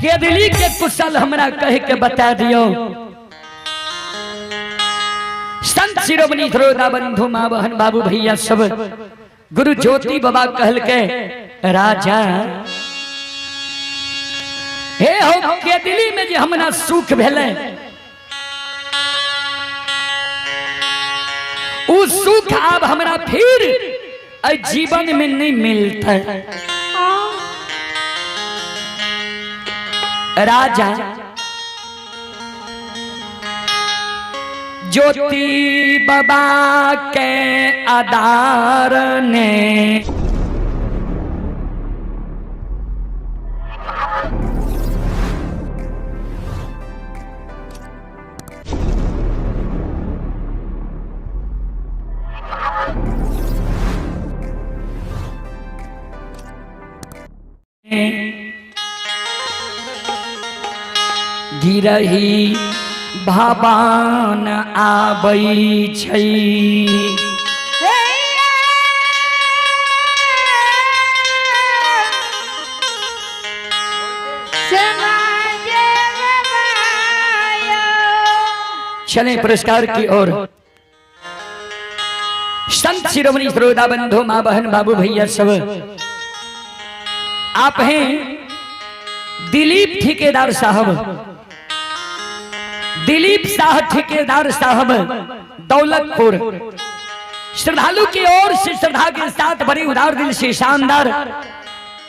केदली के कुशल हमरा कह के बता दियो। संत शिरोमणि श्रोता बंधु माँ बहन बाबू भैया सब, गुरु ज्योति बाबा कहल के राजा हे हो केदली में जे हमरा सुख भेलै उ सुख आब हमरा फिर एहि जीवन में नहीं मिलता। राजा ज्योति बाबा के आधार ने गिरही भवान आबै छै। चले पुरस्कार की ओर। संत शिरोमणि श्रोता बंधु माँ बहन बाबू भैया सब, आप हैं दिलीप ठेकेदार साहब, दिलीप साह ठेकेदार साहब दौलतपुर, श्रद्धालु की ओर से श्रद्धा के साथ बड़ी उदार दिल से शानदार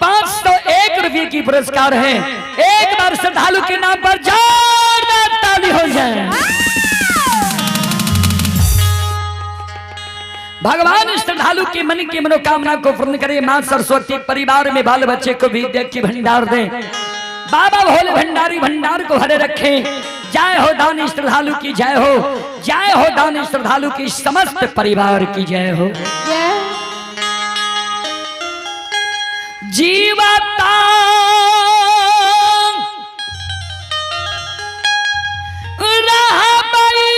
501 रुपये की पुरस्कार है। एक बार श्रद्धालु के नाम पर जोरदार ताली हो जाए। भगवान श्रद्धालु के मन की मनोकामना को पूर्ण करे। मां सरस्वती परिवार में बाल बच्चे को विद्या की भंडार दे। बाबा भोले भंडारी भंडार को भरे रखे। जय हो दानी श्रद्धालु की जय हो, जय हो दानी श्रद्धालु की समस्त परिवार की जय हो। जीवता रहबई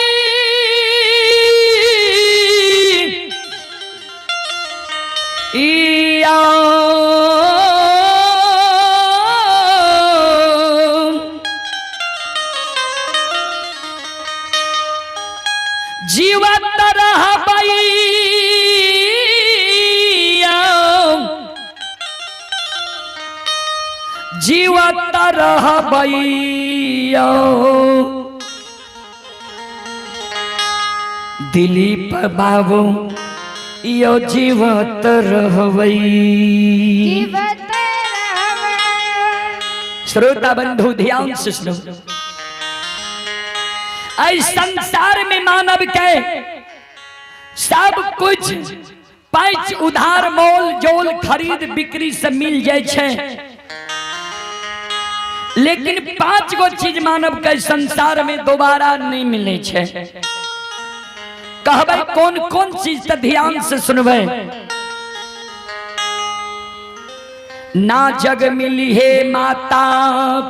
इया जीवत रहबई जीवत रहबैया दिलीप बाबू यो जीवत रहबई। जीवत रहबै। श्रोता बंधु ध्यान से सुनो, ऐ संसार में मानव के सब कुछ पैच उधार मोल जोल खरीद बिक्री से मिल जाए छै, लेकिन 5 गो चीज मानव के संसार में दोबारा नहीं मिले छै। कहबै कौन कौन चीज त ध्यान से सुनबै। ना जग मिली हे माता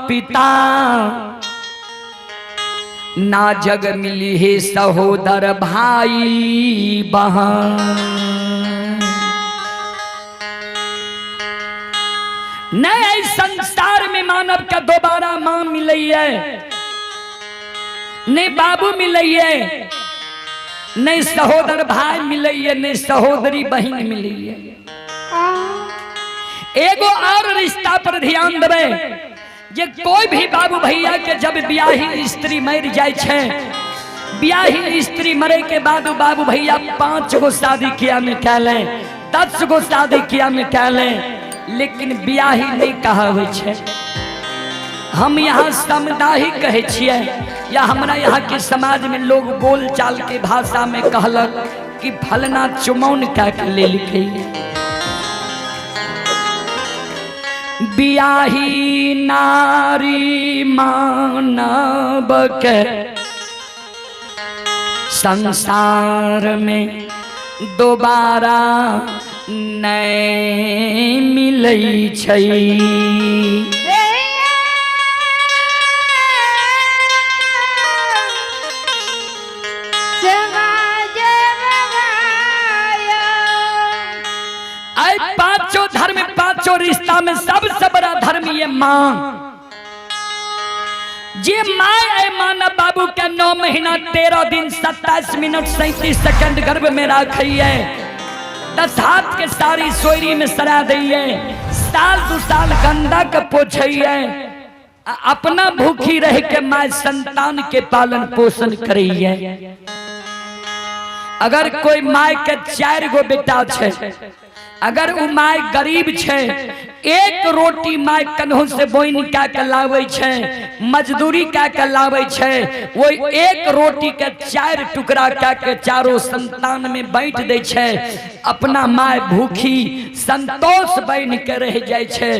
पिता, ना जग मिली हे सहोदर भाई बहन, नहीं संसार में मानव का दोबारा मां मिले है, नहीं बाबू मिले है, नहीं सहोदर भाई मिले है, नहीं सहोदरी बहन मिले है। एगो और रिश्ता पर ध्यान देबै जे कोई भी बाबू भैया के जब ब्याही स्त्री मर जाए छै, ब्याही स्त्री मरे के बाद बाबू भैया 5 गो शादी किया में कैले, 10 गो शादी किया में कैले, लेकिन ब्याही नहीं कहावे छै। हम यहाँ समदाही कहे छियै, या हमरा यहाँ के समाज में लोग बोल चाल के भाषा में कहलक कि फलना चुमौन कह के ले लिखे। बियाही नारी मानव के संसार में दोबारा नहीं मिलै छै। पांचों धर्म पांचों रिश्ता में सबसे बड़ा धर्म ये मां। जे my ऐ मानव बाबू के 9 महीना 13 दिन 27 मिनट 37 सेकंड गर्भ में रखिए, 10 हाथ के सारी सोयरी में सरा दैये, साल दू साल गंदा के पोछैये, अपना भूखी रह के my संतान के पालन पोषण करिए। अगर कोई my के 4 गो बेटा छे, अगर उ my गरीब छे, एक रोटी my कन्हो से बोइन का के लावे छे, मजदूरी का के लावे छे, वही एक रोटी के 4 टुकड़ा का के चारों संतान में बांट दे छे, अपना my भूखी संतोष बन के रह जाय छे।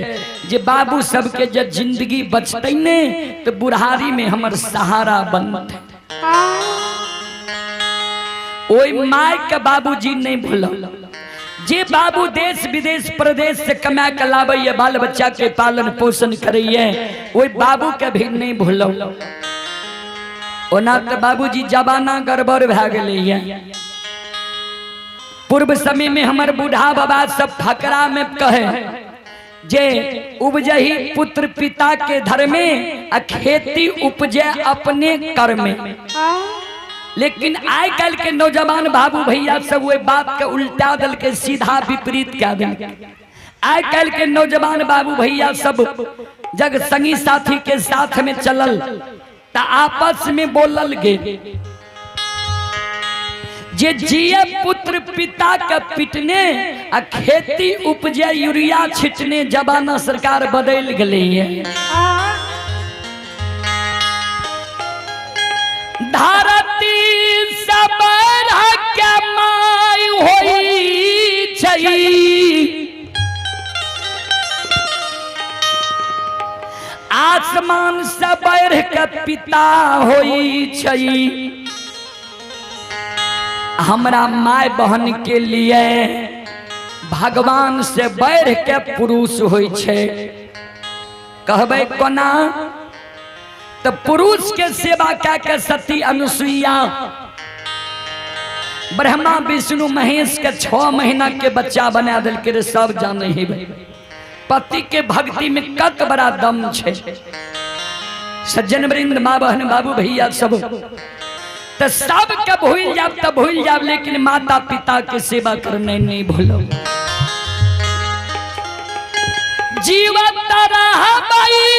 जे बाबू सबके जब जिंदगी बचते ने तो बुढ़ारी में हमर सहारा बनते। ओई my के बाबूजी नहीं भूलो, जे बाबू देश विदेश प्रदेश से कमा के लावे बाल बच्चा के पालन पोषण करिए, ओई बाबू के भी नहीं भूलो। ओना तो बाबूजी जमाना गड़बड़ भए गेलैया। पूर्व समय में हमर बूढ़ा बाबा सब फकरा में कहे जे उपजही पुत्र पिता के धर्म में आ खेती उपजे अपने कर में। लेकिन आइ काल्हि के नौजवान बाबू भैया सब वही बात के उल्टा दल के सीधा विपरीत कह दिल। आइ काल्हि के नौजवान बाबू भैया सब जग संगी साथी के साथ में चलल त आपस में बोलल गे जे जिए पुत्र पिता के पिटने आ खेती उपजे यूरिया छिटने, जमाना सरकार बदल गई है। धरती सब के my होई छै, आसमान से बढ़ के पिता होई छै। हमरा my बहन के लिए भगवान से बढ़ के पुरुष होई छै। कहबै कोना तो पुरुष के सेवा कै के सती अनुसुईया ब्रह्मा विष्णु महेश के 6 महीना के बच्चा बना दिल के सब जाने ही पति के भक्ति में कत बड़ा दम छे। सज्जन वृंद माँ बहन बाबू भैया सब तो सब के भूल जाब तो भूल जाब, लेकिन माता पिता के सेवा करने नहीं भूलो। जीवत रहबैया,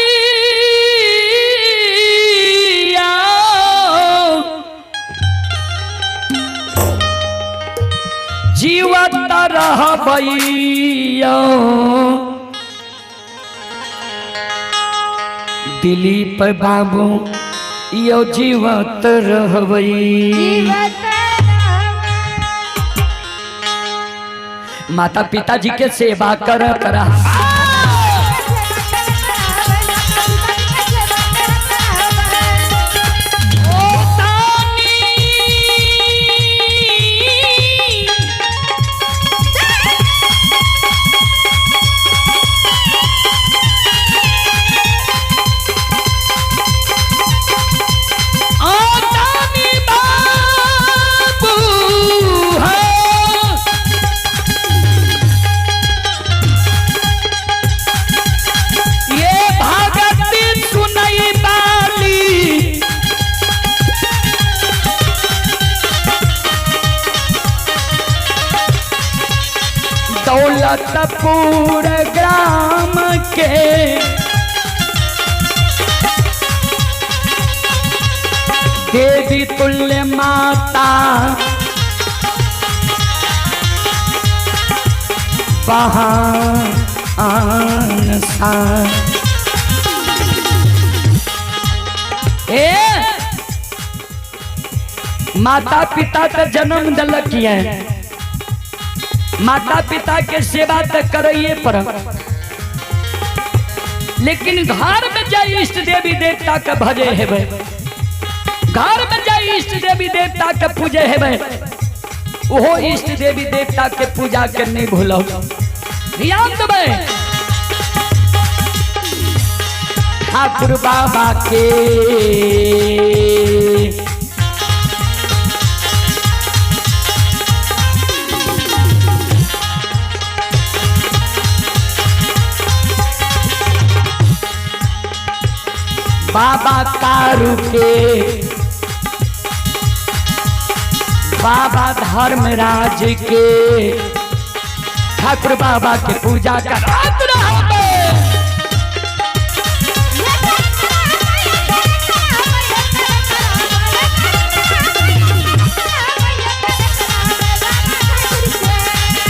जीवत रहबैया, दिलीप बाबू यो जीवत रहबई। माता पिताजी के सेवा कर करा। ये भगत सुनई बाली दौलतपुर ग्राम के देवी तुल्य माता बहान सा। ए माता पिता तो जन्म दिलक ये, माता पिता के सेवा तो करिए पर, लेकिन घर में जाई इष्ट देवी देवता के भजे हेबे, घर में जाई इष्ट देवी देवता के पूजे हेबे, ओहो इष्ट देवी देवता के पूजा के नहीं भूलो। ध्यान देबै ठाकुर बाबा के बाबा कारू के, बाबा धर्मराज के, ठाकुर बाबा के पूजा करात रहबे।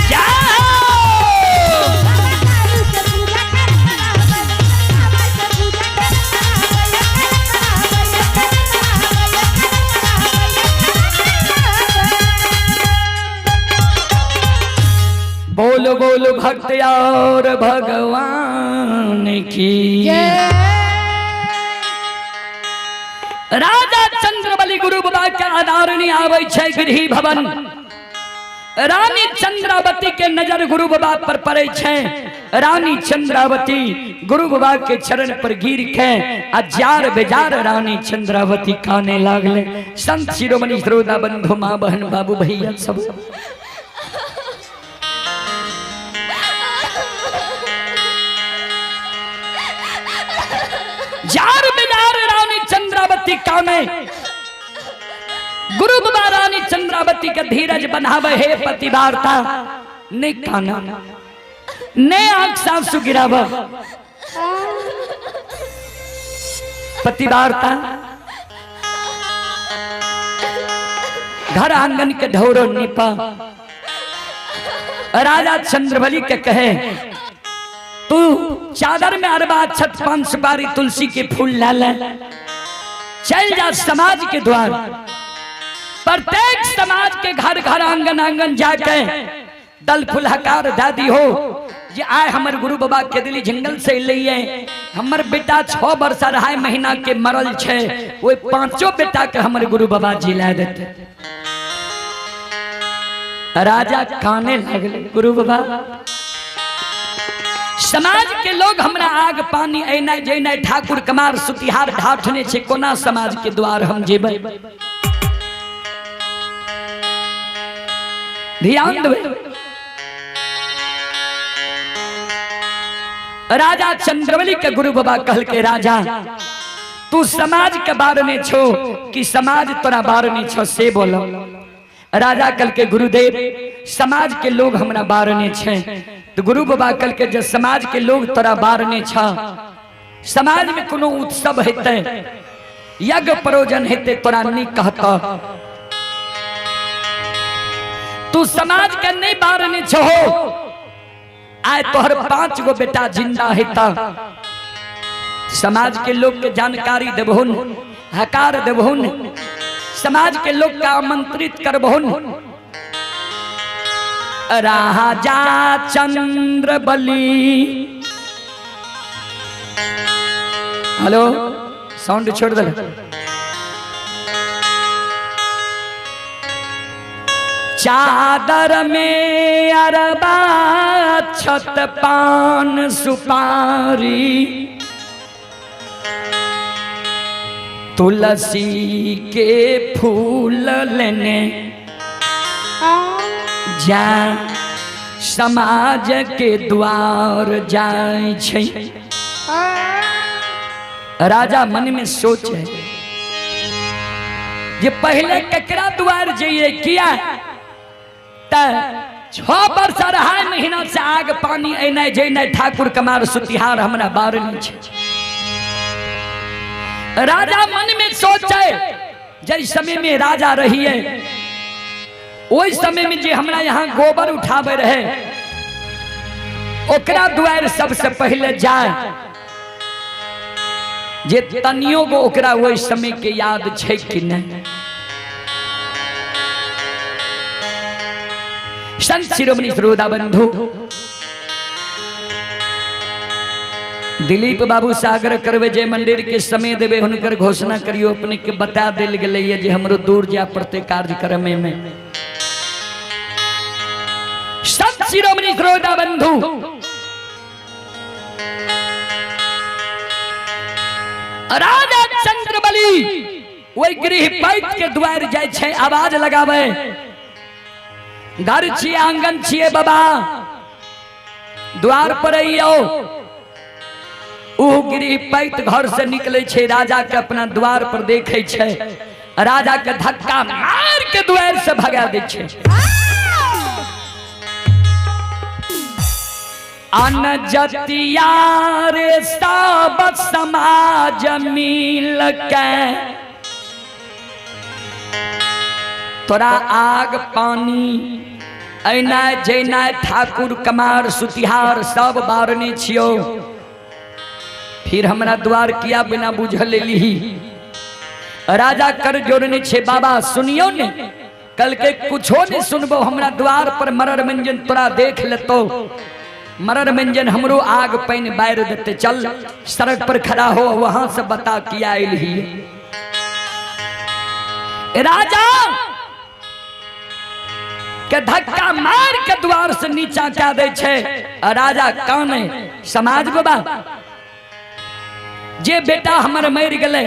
जाओ। बोलो बोलो भक्त और भगवान की। राजा चंद्रबली गुरु बाबा के आदरणी आबै छै गृह भवन। रानी चंद्रावती के नजर गुरु बाबा पर पड़े छै। रानी चंद्रावती गुरु बाबा के चरण पर गिर के आ जार बेजार रानी चंद्रावती काने लागले। संत शिरोमणि श्रोता बंधु माँ बहन बाबू भैया सब, जार बेजार रानी चंद्रावती काने। गुरु बाबा रानी चंद्रावती के धीरज बनावे, हे पति वार्ता ने काना ने आंख सासु गिरावा। पति वार्ता घर आंगन के ढोरो निपा। राजा चंद्रबली के कहे तू चादर में अरबा छत पान सुपारी तुलसी के फूल लाल चल जा समाज के द्वार। प्रत्येक समाज के घर घर आंगन आंगन जाके दल फुलहकार दादी हो जे आए हमर गुरु बाबा के दिली जंगल से लिए हमर बेटा 6 वर्ष 2.5 महीना के मरल छे, ओई पांचों बेटा के हमर गुरु बाबा जिला देते। राजा काने लगले, गुरु बाबा समाज के लोग हमरा आग पानी ऐनाय जैनाय ठाकुर कमार सुतिहार ढाठने छे, कोना समाज के द्वार हम जेबै। ध्यान देबै। राजा चंद्रबली के गुरु बाबा कहल के राजा तू समाज के बारे में छो कि समाज तोरा बारे में छो से बोलो। राजा कल के गुरुदेव समाज के लोग हमरा बारे में छे। तो गुरु बाबा कल के जब समाज के लोग तोरा बारे में छ, समाज में कोनो उत्सव हेतै यज्ञ परोजन हेतै तोरा नहीं कहता, तू समाज के नहीं बारे में छो। आए तोहर 5 गो बेटा जिंदा हेता, समाज के लोग के जानकारी देबहुन, हकार देबहुन, समाज के लोग का आमंत्रित करबहुन। राजा चंद्रबली, हेलो साउंड छोड़ दे। चादर में अरबा छत पान सुपारी तुलसी के फूल लेने जा समाज के द्वार जाय छै। राजा मन में सोचे जे पहले केकरा द्वार जाइए, किया त 6 वर्ष 2.5 महीना से आग पानी ऐनाय जैनाय ठाकुर कमार सुतिहार हमरा बार नहीं छे। राजा मन में सोचे जै समय में राजा रहिए ओहि समय में जे हमरा यहाँ गोबर उठावे रहे ओकरा द्वार सबसे पहले जाए, जे तनियो गो ओकरा ओहि समय के याद छै कि नहीं। संत शिरोमणि श्रोता बंधु दिलीप बाबू सागर करवे जे मंदिर के समय देवे हुनकर घोषणा करियो। अपने के बता दिल गेलै जे हमरो दूर जा पड़ते कार्यक्रम में। संत शिरोमणि श्रोता बंधु राजा चंद्रबली वही गृह पैत के द्वार जाय छै, आवाज लगावे घर छिए आंगन छिए बाबा द्वार पर अइयो। उ गृह पैत घर से निकले छै, राजा के अपना द्वार पर देखे छै, राजा के धक्का मार के द्वार से भगा दै छै। अनजतिया रे सब समाज मिल के तोरा आग पानी ऐनाय जैनाय ठाकुर कमार सुतिहार सब बारने छियो, फिर हमरा द्वार किया बिना बुझल एलीही। राजा कर जोड़ने छे, बाबा सुनियो ने, कल के कुछो नहीं सुनबो, हमरा द्वार पर मरर मंजन तोरा देख लेतो, मरर मंजन हमरो आग पानि बारि देते, चल सड़क पर खड़ा हो, वहां से बता किया एलही। राजा के धक्का मार के द्वार से नीचा कह दे छे, राजा काने समाज बाबा जे बेटा हमर मरि गेलै,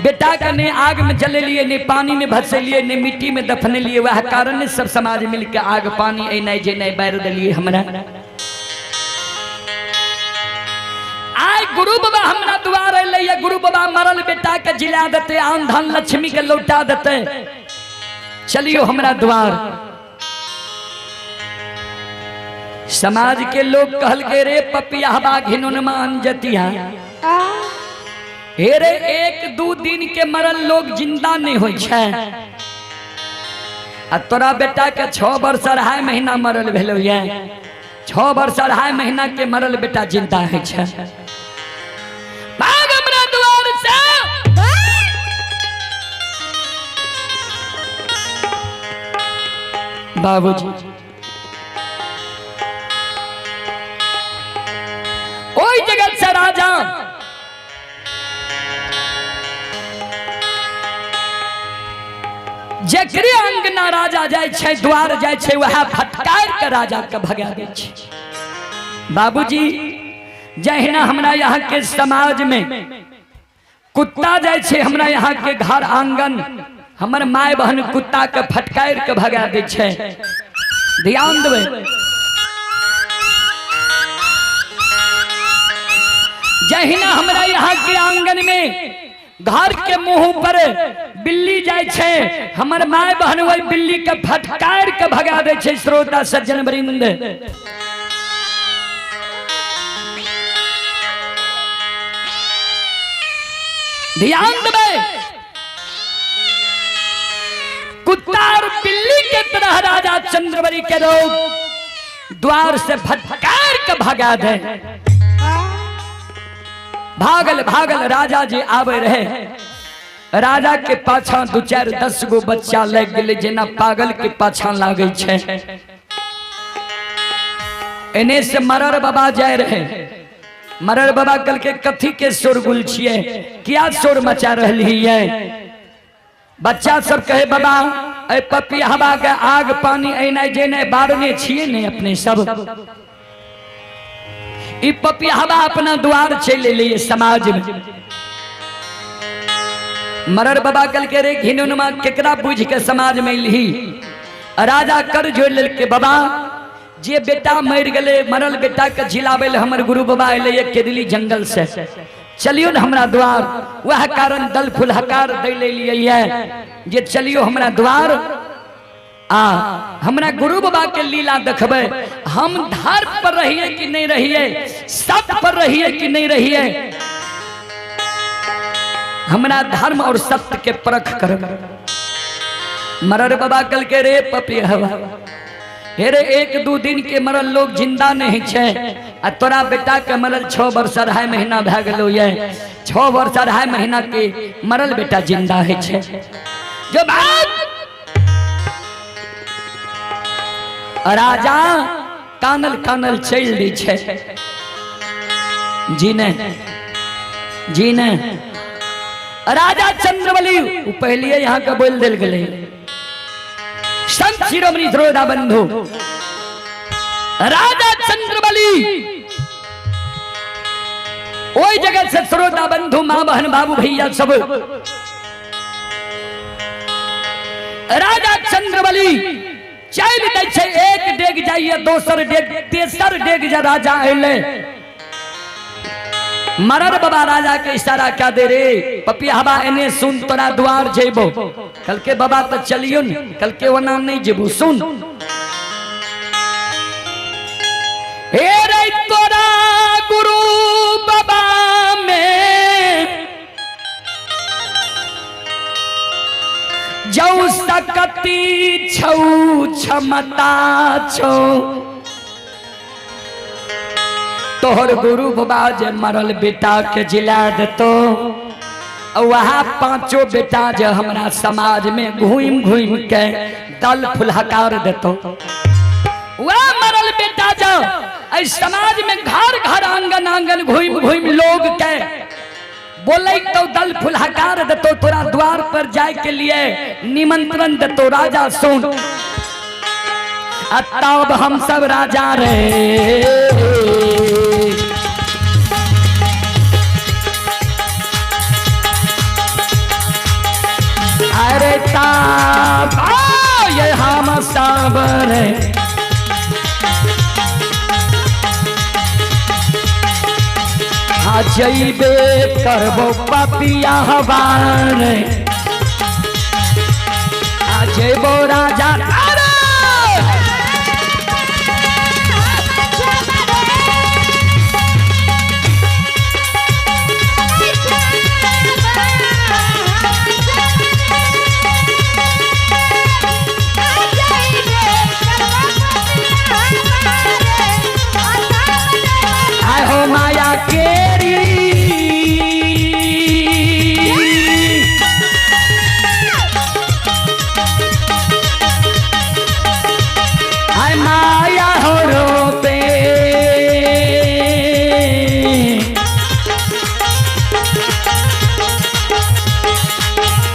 बेटा के ने आग में जलेलिए, ने पानी में भसेलिए, ने मिट्टी में दफनेलिए, वह कारण सब समाज मिल के आग पानी एनाइ जेनाइ बारि देलिए हमरा। आइ गुरु बाबा हमरा द्वार अयलै, गुरु बाबा मरल बेटा के जिला देते, आन धन लक्ष्मी के लौटा देते, चलियो हमरा द्वार। समाज के लोग कहल के रे पपिया घिनुनमान जतिया, हे रे एक दू दिन के मरल लोग जिंदा नहीं होइ छै, आ तोरा बेटा के 6 वर्ष 2.5 महीना मरल भेलो ये, 6 वर्ष 2.5 महीना के मरल बेटा जिंदा होइ छै। भाग हमरा द्वार से। बाबूजी ओहि जगह से राजा जकरे अंगना राजा जाइ छै, द्वार जाइ छै, वएह फटकार के राजा के भगा दै छै। बाबूजी जहिना हमरा यहाँ के समाज में कुत्ता जाइ छै, हमरा यहाँ के घर आंगन हमर माय बहन कुत्ता के फटकार के भगा दै छै। ध्यान देबै, जहिना हमरा यहाँ के आंगन में घर के मुंह पर बिल्ली जाइ छै, हमर माय बहन वही बिल्ली के फटकार के भगा दै छै। श्रोता सज्जन वृंद, ध्यान देबै, कुत्ता और बिल्ली के तरह राजा चंद्रबली के लोग द्वार से फटकार के भगा दे। भागल भागल राजा जी आवे रहे, राजा के पाछा 2 4 10 गो बच्चा लग गेलै, जेना पागल के पाछा लागै छै। एने से मरर बाबा जाय रहे, मरर बाबा कल के कथी के शोरगुल छिए, क्या शोर मचा रही है। बच्चा सब कहे बाबा ए पपी हवा के आग पानी एनाइ जेनाइ बारने छिए ने अपने सब, ई पपी हवा अपना द्वार चलि एलै समाज में। मरर बाबा कल के रे घिनुनमा केकरा बुझ के समाज में एलही। राजा कर जोड़ लेलके, बाबा जे बेटा मरि गेलै, मरल बेटा के जिलाबै लए हमर गुरु बाबा एलै केदली जंगल से, चलियो ने हमरा द्वार। वह कारण दल फूल हकार दै ले लिए जे चलियो हमरा द्वार, आ हमरा गुरु बाबा के लीला देखबै। हम धर्म पर रहिए कि नहीं रहिए, सत्य पर रहिए कि नहीं रहिए, हमरा धर्म और सत्य के परख कर। मरर बाबा कल के रे पपी हवा, हे रे 1 2 दिन के मरल लोग जिंदा नहीं छै, आ तोरा बेटा के मरल 6 वर्ष 2.5 महीना भए गेलो ये, 6 वर्ष 2.5 महीना के मरल बेटा जिंदा है छै। जो बात राजा कानल कानल चलि दै छै। जी नहीं, जी नहीं, राजा चंद्रबली उ पहले यहाँ के बोल दिल गेलै। संत शिरोमणि श्रोता बंधु, राजा चंद्रबली ओहि जगह से श्रोता बंधु माँ बहन बाबू भैया सब, राजा चंद्रबली चलि दै छै, एक डेग जाइए दोसर डेग तेसर डेग जे राजा अयलै मरर बाबा राजा के इशारा क्या दे रे पपियाबा एने सुन तोरा द्वार जेबो। कल के बाबा तो चलियो न, कल के ओना नहीं जेबो। सुन हे रे तोरा गुरु बाबा में जौ सकती छौ क्षमता छौ, तोहर गुरु बाबा जे मरल बेटा के जिला देतो, वहाँ पांचों बेटा जे हमरा समाज में घूम घूम के दल फुलहकार देतो। वह मरल बेटा जो समाज में घर घर आंगन आंगन घूम घूम लोग के बोले तो दल फुलहकार देतो, तोरा द्वार पर जाए के लिए निमंत्रण देतो। राजा सुन तब हम सब राजा रे। अरे ताब ये हम सब रे। जइबे करबो पपिया हवार, आ जइबो राजा। अरे आय हो माया केरी, आय माया हो रोपे,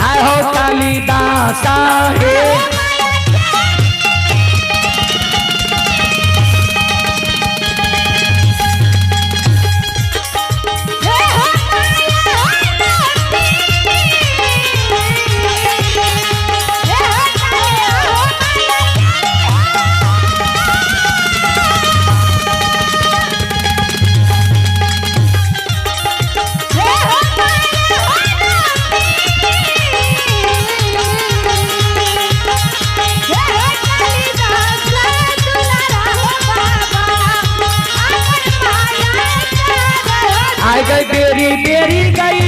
आय हो कालिदासा हे। आय गई बेरी बेरी गई,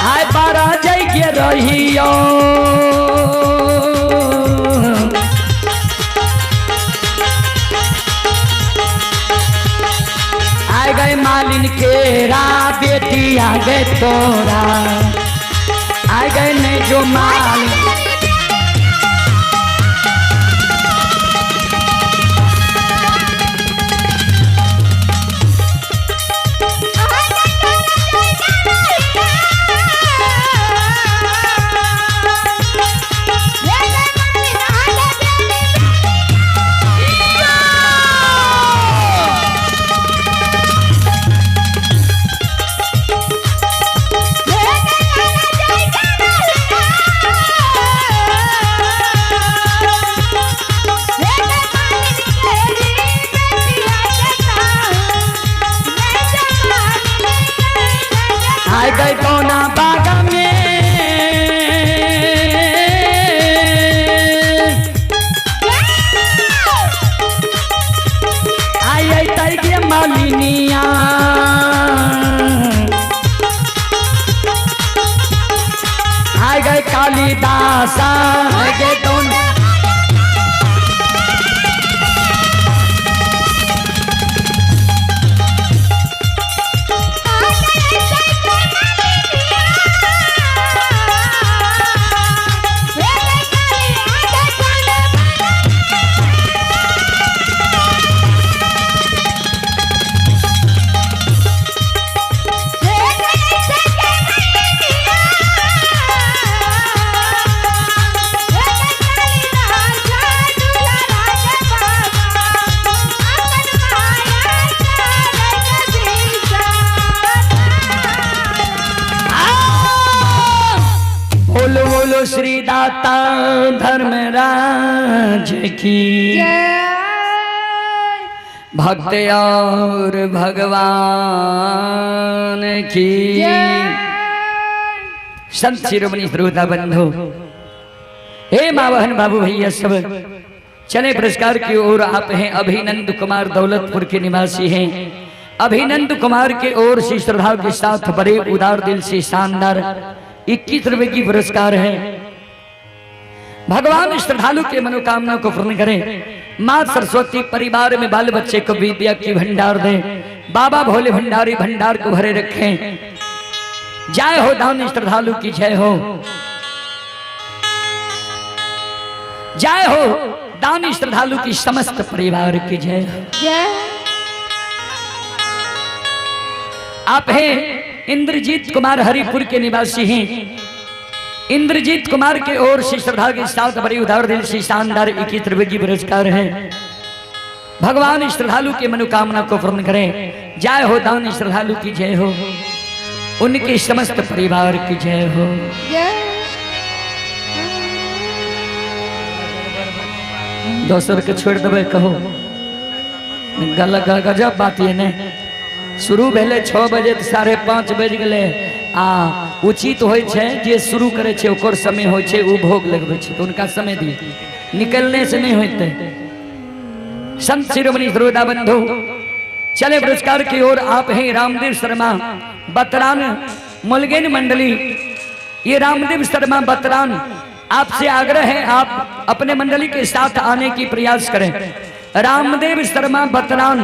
आय बारा जय के रहियो। आय गई मालिन केरा बेटी आ गए तोरा, आय गए नहीं जो मालिन। Yeah! दाता धर्मराज की जय। भक्त और भगवान की जय। संत शिरोमणि श्रोता बंधु, हे माँ बहन बाबू भैया सब, चले पुरस्कार की ओर। आप हैं अभिनंद कुमार, दौलतपुर के निवासी हैं। अभिनंद कुमार के ओर से श्रद्धा के साथ बड़े उदार दिल से शानदार 21 रुपए की पुरस्कार है। भगवान श्रद्धालु के मनोकामना को पूर्ण करें। माँ सरस्वती परिवार में बाल बच्चे को विद्या की भंडार दे। बाबा भोले भंडारी भंडार को भरे रखें। जय हो दान श्रद्धालु की जय हो। जय हो दानी श्रद्धालु की समस्त परिवार की जय हो। जय। आप हैं इंद्रजीत कुमार, हरिपुर के निवासी हैं। इंद्रजीत कुमार के ओर से श्रद्धा के साथ बड़ी उदार दिल से शानदार 21 रुपए की पुरस्कार है। भगवान श्रद्धालु के मनोकामना को पूर्ण करें। जय हो दान श्रद्धालु की जय हो, उनके समस्त परिवार की जय हो। जय। दोसर के छोड़ देबै कहो गल गजब बात ये ने। शुरू भेलै 6 बजे तऽ 5:30 बजि गेलै। आ उचित होइ छै जे शुरू करै छै ओकर समय होइ छै, ओ भोग लगबै छै तऽ हुनका समय दियै, निकलने से नहि होतै। संत शिरोमणि श्रोता बंधु, चले पुरस्कार की ओर। आप हैं रामदेव शर्मा बतरान मुलगेन मंडली। ये रामदेव शर्मा बतरान, आपसे आग्रह है आप अपने मंडली के साथ आने की प्रयास करें। रामदेव शर्मा बतरान।